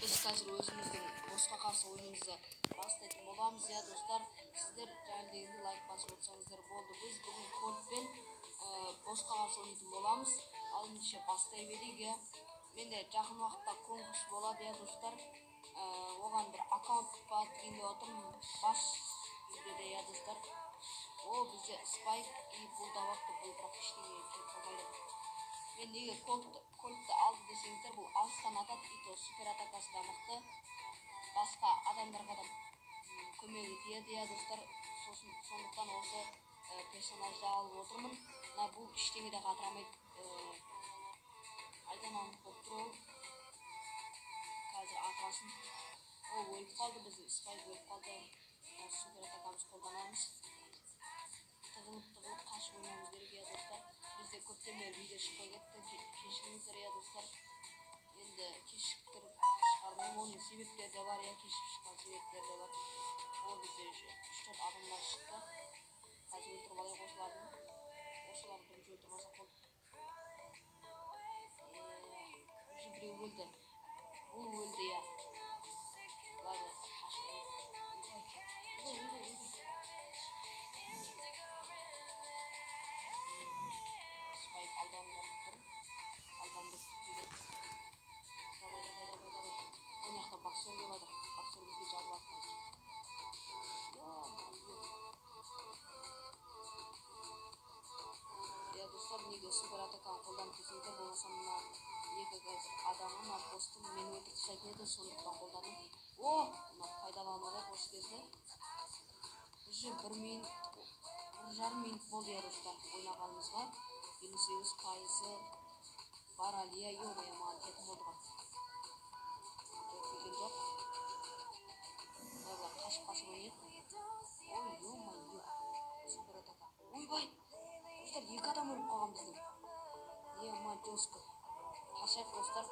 Біз қазір өзіміздің босқа қарсы ойынымызды бастайтын боламыз, иә, достар. Сіздер жаңа дегенде лайк басып отырсаңыздар болды. Біз бүгін Кольтпен босқа қарсы ойнайтын боламыз. Ал ендеше бастай берейік, иә. Менде жақын уақытта конкурс болады, иә, достар. Оған бір аккаунт бар деп отырмын. Бас бізде де, иә, достар. О, бізде Спайк и бұл да бапты, бұл бірақ ештеңеге келіп қалмайды. Мен неге Кольтты алды десеңіздер, бұл алыстан атады, и то супер атакасы да мықты. Басқа адамдарға да көмегі тиеді, иә, достар. Сосын сондықтан осы персонажды алып отырмын. Мына бұл ештеңе де қатырамайды. Айдан анық болып тұр ол. Қазір атасын. О, өліп қалды, біздің Спайк өліп қалды. Супер атакамыз қолданамыз. Тығылып тығылып қашып ойнауымыз керек, иә, достар. Бізде көптен бері видео шықпай кетті. Кешіріңіздер, иә, достар. Енді кешіктіріп шығармаймын. Оның себептері де бар, иә, кешігіп шыққан себептері де бар. О, бізде уже 3-4 адамдар шықты. Қазір өлтіріп алайық осыларды. Осыларды бірінші өлтіріп алсақ болды. Уже біреу өлді. Бұл өлді, иә. Ладно, қашып. Ойбай, ойбай, ойбай. Спайк алдандырып тұр. Алдандырып келеді. Давай, давай, давай, давай. Ана жақта боксер келіп жатыр. Боксер бізге жабылады қазір. Ё-моё. Иә, достар, неге супер атаканы қолданып десеңдер, болмаса мына екі қазір адамы, мына босты мені өлтіріп тастайтын еді, сондықтан қолдандым. О, мына пайдаланып алайық осы кезде. Уже бір минут, 1,5 минут болды, иә, достар, ойнағанымызға. 58%-ы бар әлі, иә, ё-моё, маған тиетін болды ғой. Жоқ, тиген жоқ. Былай былай қашып қашып ойнайық. Ой, ё-моё, супер атака. Ойбай, достар, екі адам өліп қалған біздің. Ема, жестко. Қашайық, достар.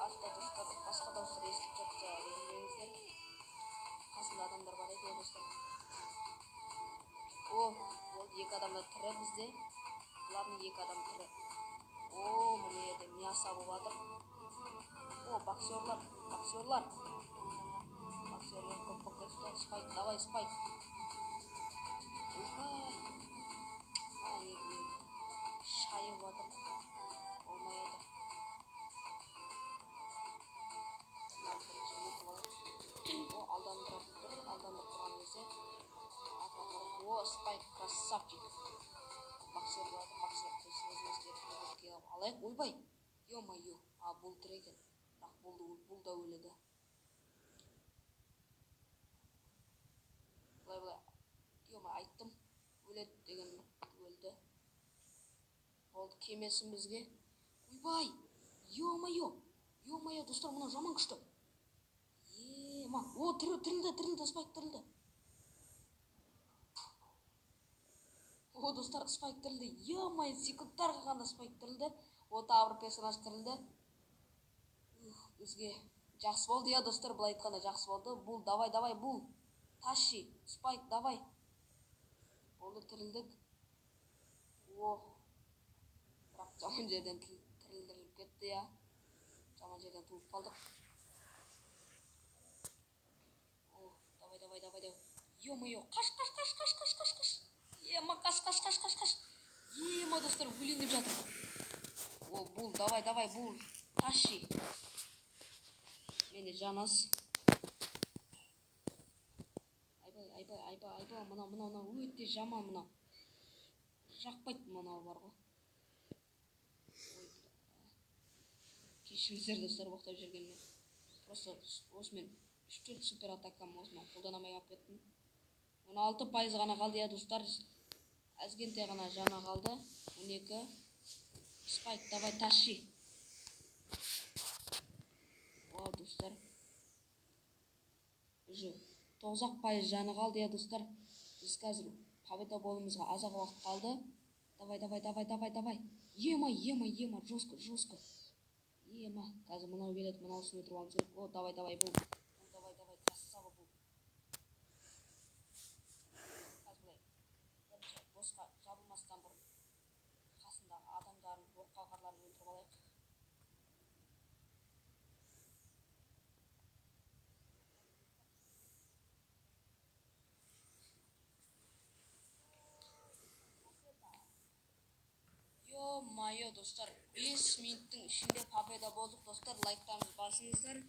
Артта, достар, басқа дауыстар естіліп жатса, ренжімеңіздер. Қасымда адамдар бар еді, иә, достар. О, болды, екі адам да тірі бізде. Главный, екі адам тірі. О, міне жерде мясо болып жатыр. О, боксерлар, боксерлар. Боксерлар көп болып кетті. Спайк, давай, Спайк. Ойбай. А, екі шайып жатыр. Болмай жатыр. Мына бірінші өлтіріп алайық. О, алдандырып тұр, алдандырып тұрған кезде атып. О, Спайк красавчик. Боксер болады, боксер өзімізге алайық. Ойбай, ё-моё, а бұл тірі екен. Бірақ бұл да өледі. Былай былай, ё-моё, айттым, өледі деген, өлді. Болды, келмесін бізге. Ойбай, ё-моё, ё-моё, достар, мынау жаман күшті. Ема, о, тірі, тірілді, тірілді, Спайк тірілді. О, достар, Спайк тірілді. Ё-моё, секундтар қалғанда Спайк тірілді. О, тағы бір персонаж тірілді. Ух, бізге жақсы болды, иә, достар, былай айтқанда жақсы болды. Бұл, давай, давай, бұл. Тащи, Спайк, давай. Болды, тірілдік. О, бірақ жаман жерден тірілдіріліп кетті, иә. Жаман жерден туып қалдық. О, давай, давай, давай, давай. Ё-моё, қаш, қаш, қаш, қаш, қаш, қаш, қаш. Ема, қаш, қаш, қаш, қаш, қаш. Ема, достар, өлейін деп жатыр. О, бұл, давай, давай, бұл. Тащи. Менде жан аз. Айбай, айбай, айбай, айбай, мынау, мынау, мынау өте жаман мынау. Жақпайды мынау бар ғой. Ой, кешіріңіздер, достар, боқтап жүргеніме. Просто осымен 3-4 супер атакам осымен қолдана алмай қалып кеттім. 16% ғана қалды, иә, достар. Әзгенте ғана жаны қалды. 12. Спайк, давай, тащи. О, достар. Уже 9% жаны қалды, иә, достар. Біз қазір победа болуымызға аз ақ уақыт қалды. Давай, давай, давай, давай, давай. Ема, ема, ема, жестко, жестко. Ема, қазір мынау келеді, мынаусын өлтіріп алуымыз керек. О, давай, давай, бұл. Бұл, давай, давай, красава бұл. Қазір былай бірінші босқа жабылмастан бұрын қасындағы адамдарын Ё-моё, достар, 5 минуттың ішінде победа болдық, достар. Лайктарыңызды басыңыздар.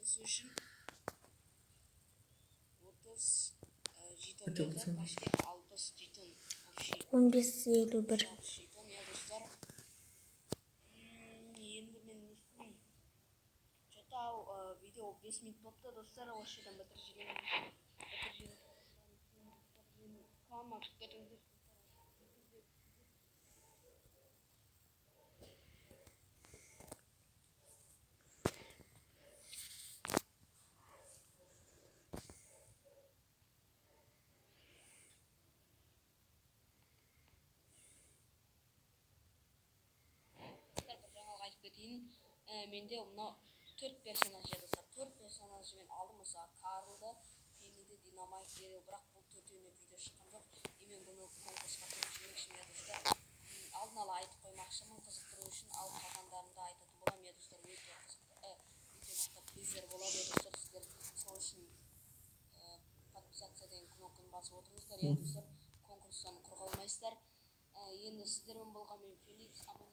Осы үшін 30 жетон Өте берді, болсын. Почти 60 жетон. Общий 15:51. 60 жетон, иә, достар. Енді мен не істеймін? Что-то видео 5 минут болыпты, достар. Осы жерден бітіріп жіберемін. Бітіріп жіберемін. Мен кланыма кіріп кетіңіздер. Достар, бір жаңалық айтып кетейін. Менде мынау төрт персонаж еді, достар. Төрт персонаж мен алдым, мысалы, Карлды, Пенниді, Динамайк, Дэрил, бірақ бұл төртеуіне видео шыққан жоқ. И мен бұны конкурсқа қойып жібермекшімін, иә, достар. Алдын ала айтып қоймақшымын, қызықтыру үшін. Ал қалғандарын да айтатын боламын, иә, достар. Өте қызықты, өте мықты приздер болады, иә, достар. Сіздер сол үшін подписаться деген кнопканы басып отырыңыздар, иә, достар. Конкурстан құр қалмайсыздар. Енді сіздермен болған мен, Феликс. Аман.